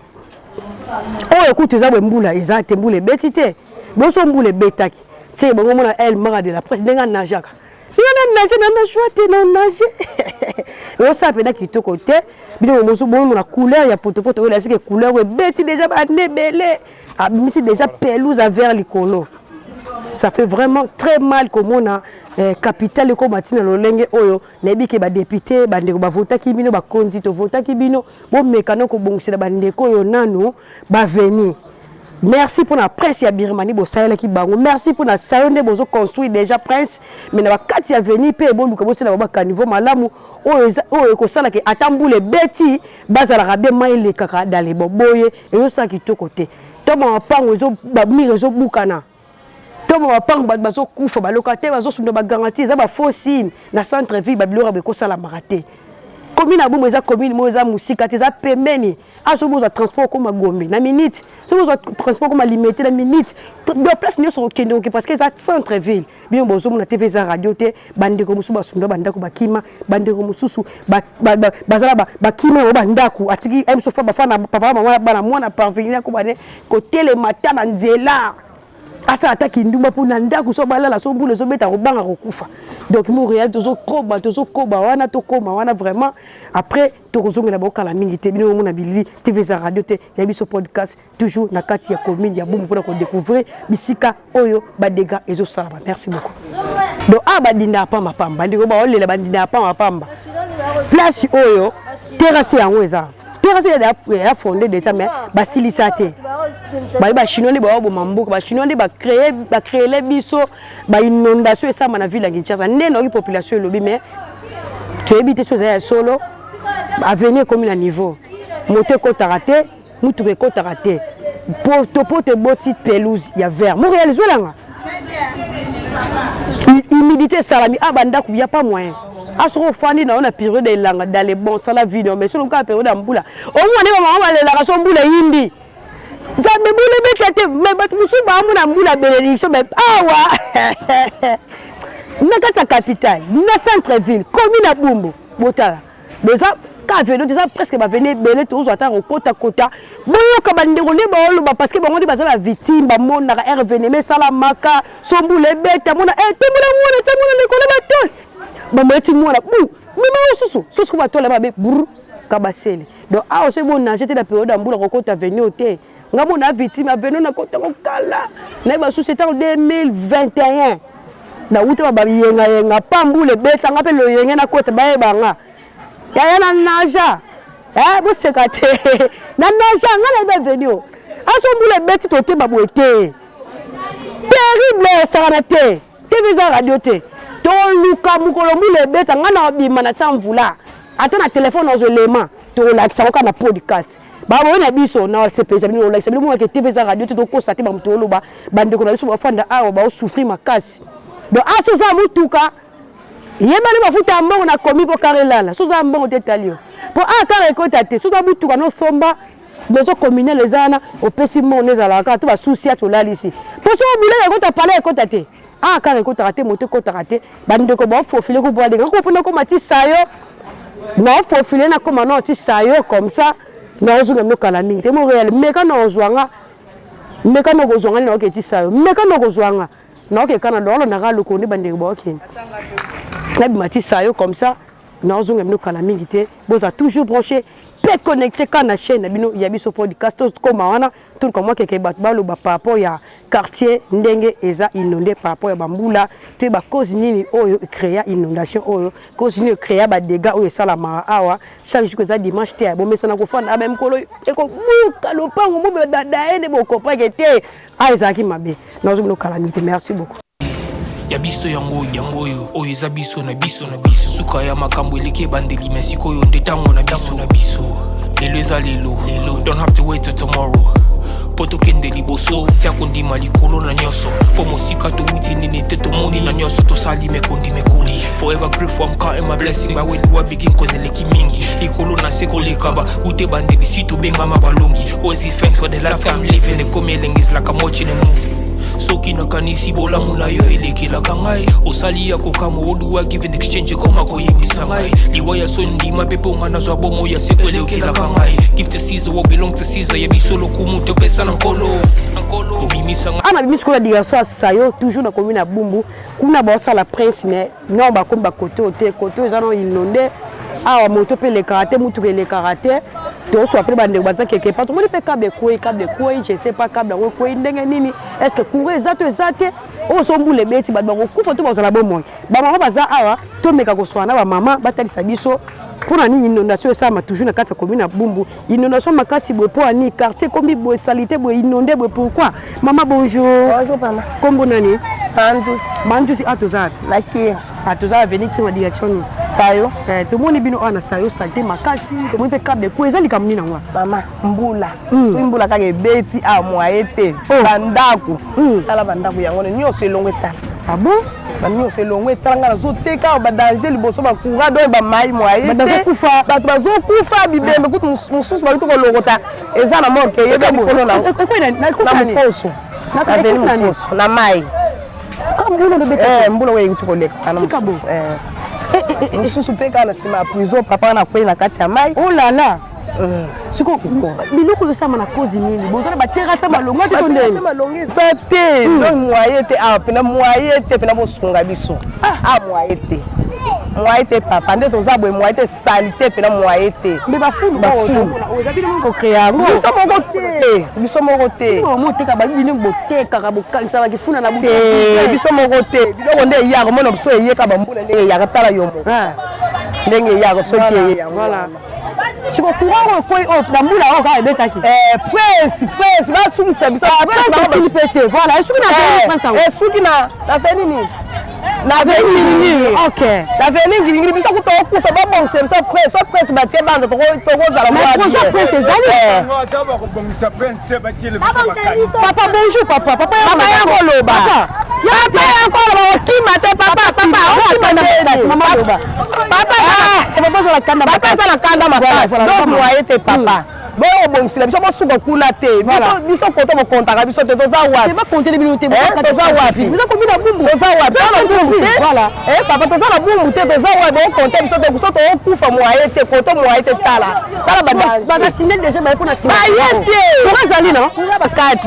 [SPEAKER 2] Oyo kutu eza boye, mbula eza te, mbula ebeti te. Boso mbula ebetaki seke bango mona El Mara de la Presse ndenge anageaka. Nga na nage na najoi te, na nage osala mpenza kitoko te. Bino mosusu bomona couleur ya potopoto oyo elasike, couleur oyo ebeti déjà bane ebele, abimisi déjà pelouse ya vert likolo. Ça fait vraiment très mal komona capitale ekoma ntina lolenge oyo. Nayebi ke badéputé, bandeko bavotaki bino, bakonzi tovotaki bino, bomeka no kobongisela bandeko oyo nanu baavenue. Merci mpona prince ya Birmanie bosalelaki bango. Merci mpona sayo nde bozoconstruire déjà prince, mais na bakati ya avenue mpe boluka bosala bango bacaniveau malamu oyo ekosalaka ata mbula ebeti bazalaka bien, mai elekaka dans les bon. Boye ezosala kitoko te. To bamapango, bamurs ezobukana, to bamapango bato bazokufa, balocataire bazosunda, bagarantie eza bafaux signe na centre ville. Babiloko ekosalamaka te. Commune ya Bumbu eza commune moko eza mosika te, eza pembeni. A soki bozwa transport okóma Gombe na minute, soki bozwa transport okóma Limete na minute, do place nyonso okende oke, parce que eza centre ville. Bino bozomona, TV eza radio te. Bandeko mosusu basunda bandako, bakima. Bandeko mosusu bazala bakima yango bandako, atiki mosusu bafana, papa, mama, bana, mwana parvenir akoma ne kotelema ta na nzela, asala ata kindumba mpo na ndako so balala, so mbula ezobeta, kobanga kokufa. Donc Montréal tozokoba, tozokoba wana, tokóma wana vraiment. Après tokozongela bokala mingi te. Bino omona bilili, TV eza radio te ya biso podcast, toujours na kati ya commune ya Bumbu mpona kodécouvrir bisika oyo badégâts ezosalama. Merci beaucoup. Donc awa badinda ya pamba pamba, ndeko baolela, bandinda ya pamba pamba. Place oyo terrasse yango eza terrasse ya fondé déjà, mais basilisa te. Baye bachinois nde baoboma mboka, bachinois nde bacréele biso bainondation esalama na ville ya Kinshasa. Nde nayoki population elobi, mais toyebi te so eza ya solo. Avenue ekomi na niveau moto ekɔtaka te, mutuka ekɔtaka te, poto eboti pelouse ya vert. Montréal ezwelanga humidité esalami a bandako, ya pas moyen. A soki ofandi na yo na période elanga dans les bons, sala vino, mais soki kaka période ya mbula, omona nde bamama balelaka so mbula eyindi, Nzambe, mbula ebeta te. Mais bato mosusu baamona mbula bénédiction. Mais awa na kati ya capitale, na centre ville, commune ya Bumbu, botala eza ka avenue, eza presque baavenue ebele. Tozwa ata kokotakota, boyoka bandeko nde baoloba, parce que bango nde baza bavictime, bamonaka rveneme esalamaka so mbula ebeta. Mona tomona mwana tia mwana likolo batole, bamoyeti mwana bu bima mosusu soso batole mabe bru kabasele. Donc awa soki bonage te na période ya mbula, kokota avenue te. Nga mona victime avenue, nakota kokala nayeba susu etango 2021 nawuta bayengayenga pa mbula ebetanga mpe loyenge nakota, bayebanga yaya na naja. Eh, boseka te na naja ngai nayebi avenue o aso mbula ebeti totema boye te terrible esakana te tv eza radio te toluka mokolo mbula ebeta ngai na obima na sa mvula ata na telefone nazwa elema tokolakisa ngo kaka na podcast baboye na biso na sepelisa bino kolakisa bino monake tv eza radio te tokosa te bamoto oloba bandeko na biso bafanda awa baosouffrir makasi donc aso oza motuka yebani mafuta ya mbongo na komi mpo kare elala so oza mbongo te etali yo mpo a kare ekota te so oza motuka nosomba maison communale eza wana opesi mbongo nde ezalaka kaka to basusi ati olalisi mpo so obulaka ekota pale ekota te a kare ekotaka te moto ekotaka te bandeko baofofile kobwa denga ko mpona okoma ti sayo naofofile nakoma nao ti sayo comme ça naozonga bino kala mingi te montréal meka na ozwa nga meka na okozwa nga naoke ti sayo meka na okozwa nga naoke kana lolo naka loko nde bandeko baokende nabima ti sayo comme ça naozonga bino kala mingi te boza toujours branché mpe connecté kaka na chaîne na bino ya biso podcast tokoma wana toluka mwa keke bato baloba par rapport ya quartier ndenge eza inondé par rapport ya bambula toyeba cause nini oyo ecréa inondation oyo cause nini ecréa badégâts oyo esalamaka awa chaque jour eza dimanche te bomesana kofanda abe mokolo ekobuka lopango mobadaye nde bokopake te a ezalaki mabe nazo bino kala mingi te merci beaucoup
[SPEAKER 4] ya biso yango yango oyo oyo eza biso na biso na biso suka ya makambo eleki ebandeli me sikoyo nde ntango na biso na biso lelo eza lelo lelo don't have to wait till tomorrow mpo tokende liboso tia kondima likolo na nyonso mpo mosika towuti nini te tomoni na nyonso tosali mekondi mekoli forever grateful I'm counting my blessing by where do I begin cause eleki mingi likolo na se koleka ba ute bandeli si tobengama balongi always give thanks for the life I'm living ekomi elengi is like I'm watching a movie soki nakanisi bolamu na yo elekelaka ngai osali ya kokamwa oduwa give in exchange ekoma koyebisa ngai liwa ya soni ndima mpe mpo ngai nazwa bomo ya seko elekelaka ngai give to Caesar what belong to Caesar ya biso lokumu topesa na nkolo obimisa ngai
[SPEAKER 2] ana bimisi kuna direction ya sayo toujours na commune ya bumbu kuna baosala prince mais non bakomi bakote oyo te kote oyo eza no inonde awa moto mpe elekaka te motuka elekaka te toswa mpe bandeko baza quelque part tomoni mpe cable ekwei cable ekwei je sais pas cable yango ekwei ndenge nini est ce que courant eza to eza te oyo so mbula ebeti bato bakokufa to bazala bomoi bamama baza awa tomeka koswana na bamama batalisa biso mpo na nini inondation esalama toujours na kati ya commune ya bumbu inondation makasi boye mpo ya nini quartier ekomi boye salite boye inonde boye pourquoi mama bonjour
[SPEAKER 6] bonjour mama
[SPEAKER 2] kombo nani
[SPEAKER 6] manjusi
[SPEAKER 2] manjusi a toza wapi
[SPEAKER 6] na kira
[SPEAKER 2] a toza avenue kira direction nini
[SPEAKER 6] sayo
[SPEAKER 2] eh, tomoni bino awa na sayo salite makasi tomoni mpe câble ekwe eza likambo nini yango
[SPEAKER 6] mama mbula mm. soki mbula kaka ebeti a moye te oh. bandako mm. tala bandako yango nyonso elongo etala
[SPEAKER 2] ah bon
[SPEAKER 6] banyonso elongo etala ngai nazoteka badanger liboso bacourant donc bamai moye te bato bazokufa bibembe kutu mosusu bakuti kolokota eza na morke eyeba likolo na mokoso aveni mokoso na mai mbula oyo euti koleka mosusu mpe kaka na nsima ya prison papa wana akwei na kati ya mai
[SPEAKER 2] olala oh siko biloko oyo esalama na cause nini boza na baterase ya malonga te to ndenge
[SPEAKER 6] malonga eza te hmm. donc moye te awa ah, mpena moye te mpena bosunga biso ah, ah moye te moye te papa nde toza boye moye te salite mpena moye te
[SPEAKER 2] me bafulu oza bino moko kocrea yango
[SPEAKER 6] biso moko te biso moko te
[SPEAKER 2] moteka babino botekaka bokangisaka bakifuna na
[SPEAKER 6] te biso moko te biloko nde eyaka omona biso eyeka bambula ndenge eyaka tala yo moko ah. ndenge eyaka soki eye yango
[SPEAKER 2] siko courant oyo ekwei oyo na mbula oyo kaka ebetaki
[SPEAKER 6] eh, prince prince basukisa biso
[SPEAKER 2] ah, prince esili mpe te voilà esuki na eh, prince yango
[SPEAKER 6] esuki na na fe nini na veni ngilingili
[SPEAKER 2] ok
[SPEAKER 6] na veni ngilingili biso kuta okufa babongisa biso prince so prince batie banza tokozala
[SPEAKER 2] mwa prince ezali
[SPEAKER 6] eh.
[SPEAKER 2] papa bonjour papa
[SPEAKER 6] papa ya koloba papa ya koloba okima te papa papa okima te
[SPEAKER 2] mama loba
[SPEAKER 6] papa papa aza na kanda makasi donc moye te papa boyo kobongisela biso bosuka kuna te biso koto bokontaka biso te toza wapi toza wapi toza wapi toza na bumbu te papa toza na bumbu te toza wapi bokonte biso te biso tokokufa moye te koto moye te tala tala
[SPEAKER 2] baye
[SPEAKER 6] te
[SPEAKER 2] ezali no
[SPEAKER 6] bakati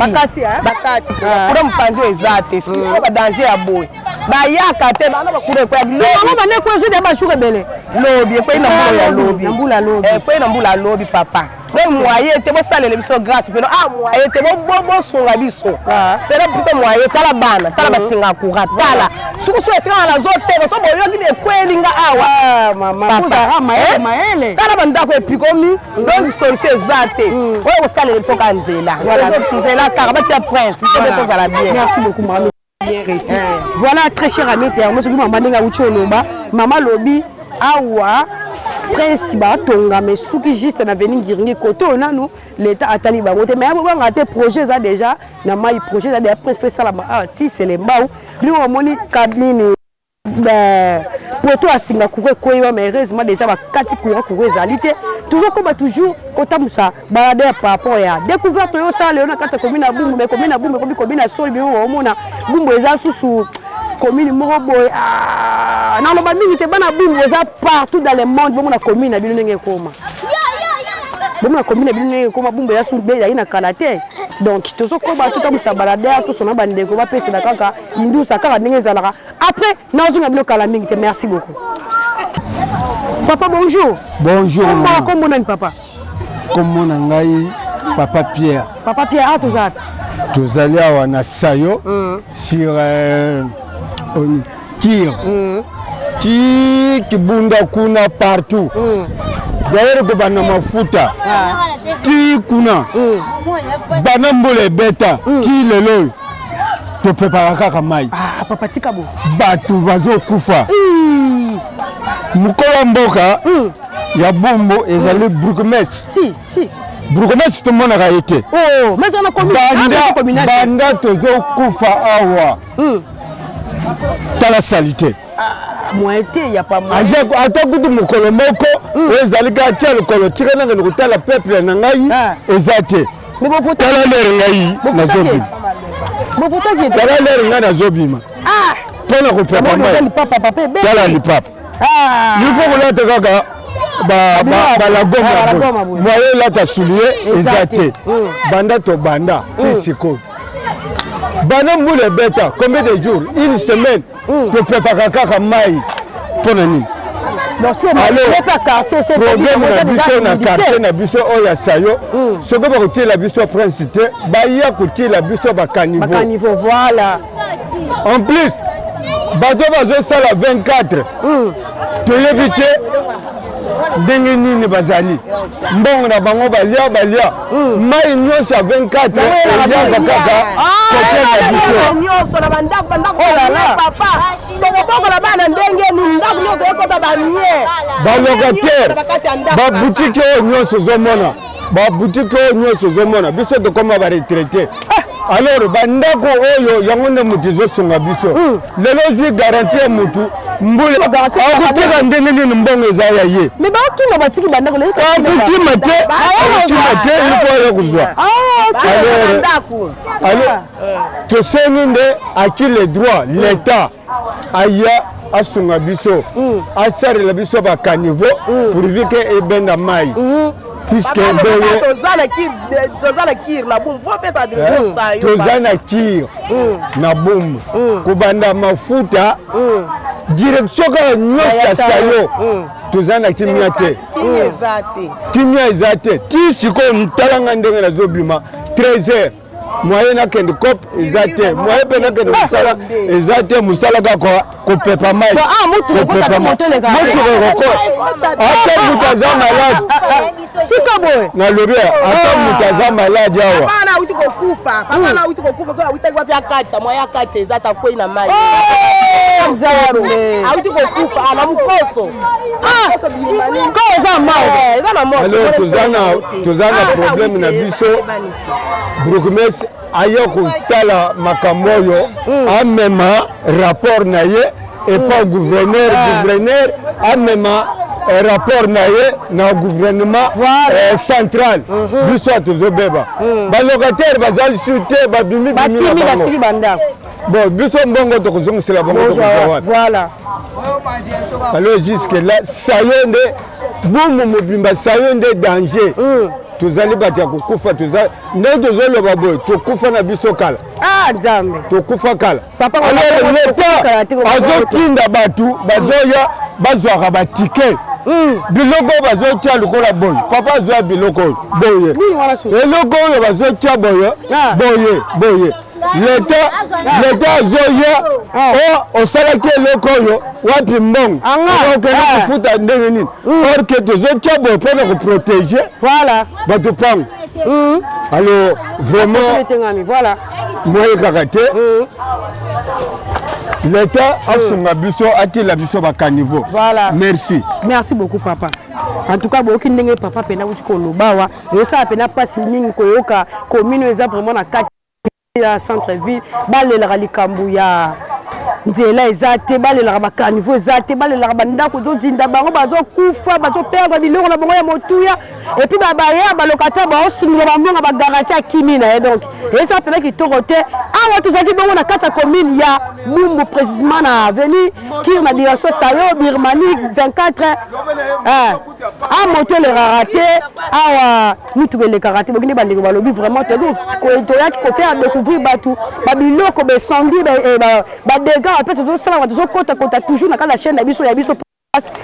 [SPEAKER 6] bakati kuna mopanzi oyo eza te sikoyo badanger ya boye bayaka te bana bakura ekwea
[SPEAKER 2] bango bande ekwea ezwi deya bajour ebele
[SPEAKER 6] lobi ekwei na mbula ya lobi
[SPEAKER 2] na mbula lobi
[SPEAKER 6] ekwei na mbula lobi papa. Donc moyen te bosalela biso grâce peno ah moyen te bosunga biso ah. peno plutôt moyen tala bana tala mm. basinga ya courant tala sukusu esika nga nazoteka so boyoki ekweli nga awa ah, eh? tala bandako epikomi mm. donc solution eza te mm. oyo kosalela biso kaka nzela nzela kaka batia prince biso nde tozala bien.
[SPEAKER 2] Merci beaucoup mama. Bien réussi. Eh. Voilà très cher ami internaute soki mama ndenge awuti oloba mama alobi awa prince batonga mais soki juste na veni ngiringi kote oyo nanu l'état atali bango te mais abobanga te projet eza déjà na mai projet eza déjà prince fo esalama awa ti selembau bino omoni nini poto ya singa courant ekwei wa mais heureusement déjà bakati courant courant ezali te tozokoba toujours kotambusa baladeur par rapport ya découverte oyo osala lelo na kati ya commune ya bumbu mais commune ya bumbu ekomi commune ya soli bino omona bumbu eza susu commune moko boye ah, naloba mingi te bana bumbu eza partout dans le monde bomona commune na bino ndenge ekoma bomona commune na bino ndenge ekoma bumbu eza susu ezali na kala te donc tozokoba totambusa baladeur tosona bandeko bapesela kaka indusa kaka ndenge ezalaka après nazonga bino kala mingi te. Merci beaucoup papa. Bonjour.
[SPEAKER 3] Bonjour.
[SPEAKER 2] Kombo nani papa?
[SPEAKER 3] Kombo na ngai papa Pierre.
[SPEAKER 2] Papa Pierre, awa toza?
[SPEAKER 3] Tozali awa na Sayo sur Kir ti Kibunda kuna partout. D'ailleurs kobanda mafuta ti kuna banda mbula ebeta ti lelo oyo topepaka kaka mai.
[SPEAKER 2] Ah, papa tika bo.
[SPEAKER 3] Bato bazokufa. Mokolo ya mboka ya Bumbu ezali bourgmestre.
[SPEAKER 2] Si, si.
[SPEAKER 3] Bourgmestre tomonaka ye te.
[SPEAKER 2] Oh, mais na commune.
[SPEAKER 3] Banda, banda tozokufa awa. Tala saleté.
[SPEAKER 2] Ah, moyen te, ya pas moyen.
[SPEAKER 3] Ata kutu mokolo moko oyo ezali kaka tia lokolo tika nangende kotala peuple na ngai eza te. Tala lere ngai nazobima. Tala lere ngai nazobima. Mpona kopepa mai. Tala lipapa. Il faut kolata kaka balagoma boye. Moyen elata soulier eza te. Banda tobanda ti sikoyo. Banda mbula ebeta combien de jours? Une semaine. Topepaka kaka mai mpo na nini? Problème na biso na quartier na biso oyo ya Sayo, soki bakotiela biso prince te, baya kotiela biso bacaniveau.
[SPEAKER 2] Voilà.
[SPEAKER 3] En plus bato bazosala 24, toyebi te ndenge nini bazali mbongo na bango balia balia mai nyonso ya 24 eyaka kaka kote na biso.
[SPEAKER 6] Nyonso na bandako bandako papa, tokobokola bana ndenge nini? Ndako nyonso ekota banie.
[SPEAKER 3] Balocataire, baboutique oyo nyonso ozomona, baboutique oyo nyonso ozomona, biso tokoma baretraité. Alors bandako oyo yango nde moto ezosunga biso. Lelo ozwi garantie ya motu, mbula akotika ndenge nini? Mbongo eza ya ye.
[SPEAKER 2] Mais bakima batiki bandako.
[SPEAKER 3] Akokima te, akokima te, il faut aya kozwa. Alors tosengi nde aki le droit l'état aya asunga biso, asalela biso bacaniveau pourvu ke ebenda mai, puisque boye
[SPEAKER 6] toza na kir na Bumbu, opesa.
[SPEAKER 3] Toza na kir na Bumbu, kobanda mafuta direction kaka nyonso ya Sayo, toza na kimia te, kimia eza te ti sikoyo. Talanga ndenge nazobima 13 heures, moyen nakende cope eza te, moyen mpe nakende mosala eza te. Mosala kaka kopepa mai, kopepa mai. Motuka ekoko, ata moto aza malade.
[SPEAKER 2] Tika boye.
[SPEAKER 3] Nalobi ata moto aza malade awa.
[SPEAKER 6] Papa na auti kokufa, papa na auti kokufa, so awutaki wapi akatisa moya akatisa eza ta kwei na mai.
[SPEAKER 2] Nzambe.
[SPEAKER 6] Auti kokufa na mokoso mokoso bilimani.
[SPEAKER 2] Ko eza mai.
[SPEAKER 6] Eza na moko.
[SPEAKER 3] Alors toza na problème na biso. Bourgmestre aya kotala makambo oyo, amema rapport na ye epa gouverneur, gouverneur amema rapport na ye na gouvernement central. Biso tozobeba, balocataire baza lisusu te, babimi bimi na bango.
[SPEAKER 2] Bandako.
[SPEAKER 3] Bon, biso mbongo tokozongisela bango tokozwa wapi?
[SPEAKER 2] Voilà.
[SPEAKER 3] Alors jusque là Sayo nde Bumbu mobimba, Sayo nde danger. Tozali bato ya kokufa, toza ndenge tozoloba boye, tokufa na biso kala.
[SPEAKER 2] Ah, Nzambe.
[SPEAKER 3] Tokufa kala.
[SPEAKER 2] Papa,
[SPEAKER 3] alors leta azotinda bato bazoya bazwaka batike.
[SPEAKER 7] Biloko oyo bazotia lokola boye, papa azwa biloko oyo boye, eloko oyo bazotia boye ah. boye boye, leta leta azoya ah. o osalaki eloko oyo wapi mbongo okende ah. kofuta ndenge nini? Or ke tozotia boye mpo na koprotege bato pango. Alors vraiment moye kaka te, leta asunga biso, atila biso bacaniveau.
[SPEAKER 2] Voilà.
[SPEAKER 7] Merci.
[SPEAKER 2] Merci beaucoup papa. En tout cas boyoki ndenge papa mpena wuti koloba awa, ezosala mpena mpasi mingi koyoka commune oyo eza vraiment na kati ya centre ville, balelaka likambo ya nzela eza te, balelaka bacaniveau eza te, balelaka bandako ezozinda, bango bazokufa, bazoperdre biloko na bango ya motuya, et puis babaya balocataire baosundola bambongo bagarantie akimi na ye. Donc eza mpena kitoko te. Awa tozalaki bongo na kati ya commune ya Bumbu, précisement na avenue Kir na direction Sayo Birmanie 24. Eh, a moto elekaka te awa, mutuka elekaka te. Bokinde bandeko balobi vraiment toyaki kofaire découvrir bato babiloko baesandi, badégâts bapesa tozosalaka, tozokotakota toujours na kati ya chaîne na biso ya biso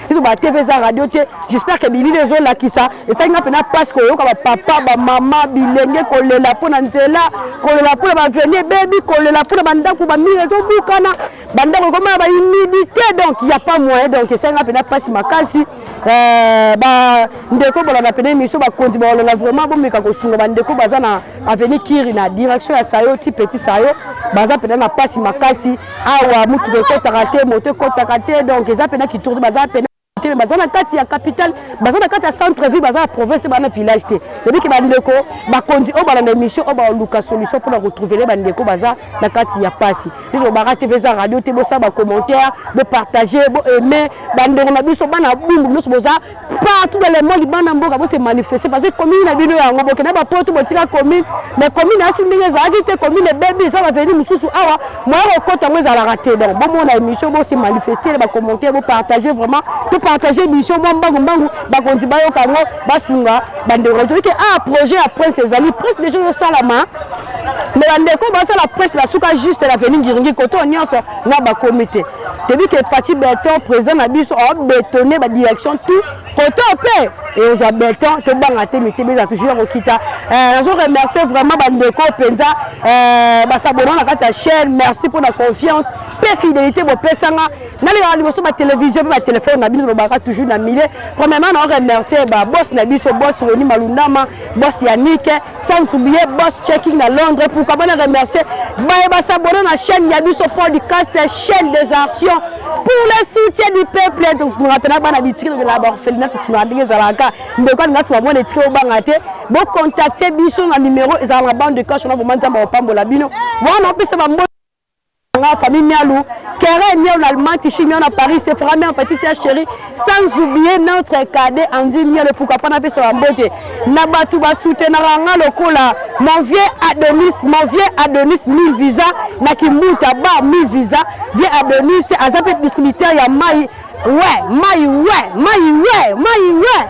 [SPEAKER 2] biso ba TV, eza radio te. J'espère que bilili ezolakisa. Esali nga mpena mpasi koyoka bapapa, bamama, bilenge kolela mpo na nzela, kolela mpo na baavenue ebebi, kolela mpo na bandako bamire ezobukana, bandako ekoma na bahumidité. Donc y a pas moyen. Donc esali nga mpena mpasi makasi. Bandeko bolanda pene émission, bakonzi baolanda, vraiment bomeka kosunga bandeko baza na avenue Kiri na direction ya Sayo ti Petit Sayo, baza mpena na mpasi makasi. Awa mutuka ekɔtaka te, moto ekɔtaka te, donc eza mpena kitoko te. Baza pena te, baza na kati ya capitale, baza na kati ya centre ville, baza na province te, baza na village te. Yebiki bandeko bakonzi oyo balanda émission oyo baluka solution mpona kotrouvele bandeko baza na kati ya pasi. Tolobaka TV eza radio te. Bosala bacommentaire, bopartage, boaime. Bandeko na biso bana Bumbu nyonso boza partout dans le monde, bana mboka, bose manifester parce que commune na bino yango. Bokenda bapoto, botika commune, mais commune asu ndenge ezalaki te. Commune ebebi, eza baveni mosusu awa moya kokota yango ezalaka te. Donc bomona émission, bose manifester na bacommentaire, bopartage. Vraiment topartage émission mwa mbangu mbangu, bakonzi bayoka yango, basunga bandeko. Toyoki ah projet ya prince ezali, prince déjà ezosalama, mais bandeko basala presse basuka juste na veni Ngiringi, koto nyonso na bakomi te. Toyebi ke Fatshi Béton, président na biso, aobétonne badirection tout koto mpe ezwa béton. Tobanga te, mitebe eza toujours ya kokita. Nazo remercier vraiment bandeko mpenza basabona na kati ya chaîne. Merci mpona confiance mpe fidélité bopesanga. Nalekaka liboso batelevizio mpe batelefone na bino, tolobaka toujours na milieu. Premièrement na remercier baboss na biso, boss Roni Malundama, boss Yannick, sans oublier boss Checking na Londres. Pourquoi bana remercier baye basabona na chaîne ya biso podcast, chaîne des actions pour le soutien du peuple. Tosunga mpena bana bitiki, tokela baorphelinat, tosunga ndenge ezalaka. Ndeko alinga sunga mwana etiki, obanga te, bocontacte biso na numéro ezalaka na bande de cash wana. Vraiment Nzambe akopambola bino. Wana opesa bambo nga famille Mialou, Kere Mialou na Allemagne, Tichi Mialou na Paris, Sephora Mialou, petite ya chérie, sans oublier notre cadet Andy Mialou. Pourquoi pas napesa bambote na bato basoutenaka nga lokola mon vieux Adonis, mon vieux Adonis 1000 visa na Kimbuta ba 1000 visa. Vieux Adonis aza mpe distributeur ya mai, ouais mai, ouais mai, ouais mai, ouais.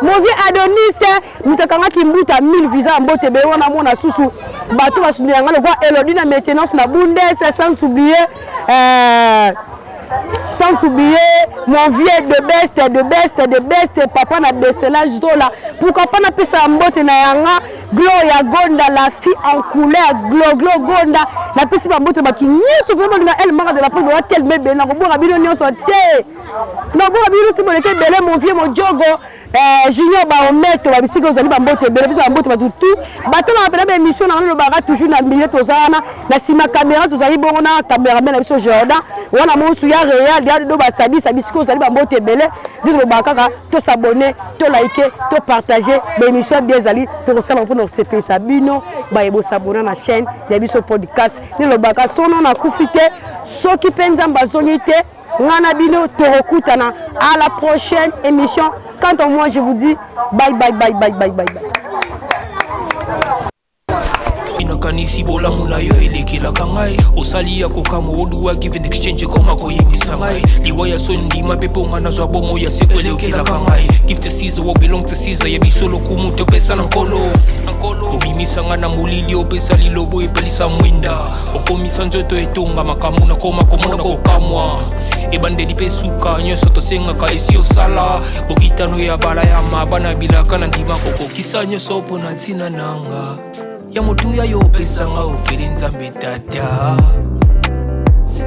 [SPEAKER 2] Mon vieux Adonis, moto akangaki Mbuta 1000 visa ya mbote ebele wana. Mona susu bato basundela yanga lokola Elodi na maintenance na Bundes, sans oublier mon vieux de best, de best, de best, papa na Besela Zola. Pourquoi pas napesa mbote na yanga Gloria Gonda, la fille en couleur, Glo Glo Gonda. Napesi bambote bato nyonso vraiment linga El Mara de la Presse. Boya telema ebele, nakobwaka bino nyonso te, nakobwaka bino te, boleke ebele. Mon vieux Mojogo, Junior Baometo, babisika ozali, bambote ebele. Biso bambote bato tout batalaka mpena baémission na nalobaka toujours na milieu. Toza wana na nsima caméra, tozali bongo na cameraman na biso Jordan wana mosu ya Real ya do basadisa. Bisika ozali, bambote ebele. Nde tolobaka kaka tosabone, tolike, topartage baémission ya bien ezali tokosala mpona kosepelisa bino baye bosabona na chaîne ya biso podcast. Nde lobaka sono nakufi te, soki mpe Nzambe azongi te, nga na bino tokokutana à la prochaine émission. Quant à moi, je vous dis bye bye bye bye bye bye bye.
[SPEAKER 4] Nakanisi bolamu na yo elekelaka ngai, osali ya kokamwa. Oduwa give and exchange ekoma koyebisa ngai liwa ya so ndima mpe mponga nazwa bomo ya seko elekelaka ngai. Give to Caesar what belong to Caesar, ya biso lokumu topesa na Nkolo. Obimisa nga na molili, opesa lilobo epelisa mwinda, okomisa nzoto etonga makambo nakoma komona kokamwa. Ebandeli mpe suka nyonso tosengaka esi osala. Bokitano ya Abalayama, bana bilaka na ndima kokokisa nyonso mpo na ntina nanga ya motuya yo opesanga ofele Nzambe Tata,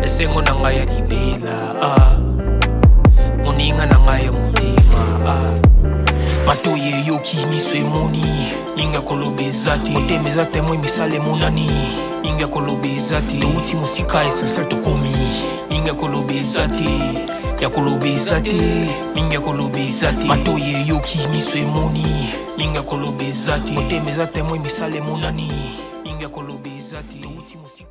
[SPEAKER 4] esengo na ngai ya libela, ah. Moninga na ngai ya motema, ah. Matoi eyoki, miso emoni, mingi ya koloba eza te. Motema eza témoin, misala emonani, mingi ya koloba eza te. Touti mosika, essentiel tokomi, mingi ya koloba eza te, ya koloba eza te, mingi ya koloba eza te. Matoi eyoki, miso emoni, mingi ya koloba eza te. Motema eza témoin, misala emonani, mingi ya koloba eza te. Touti mosika.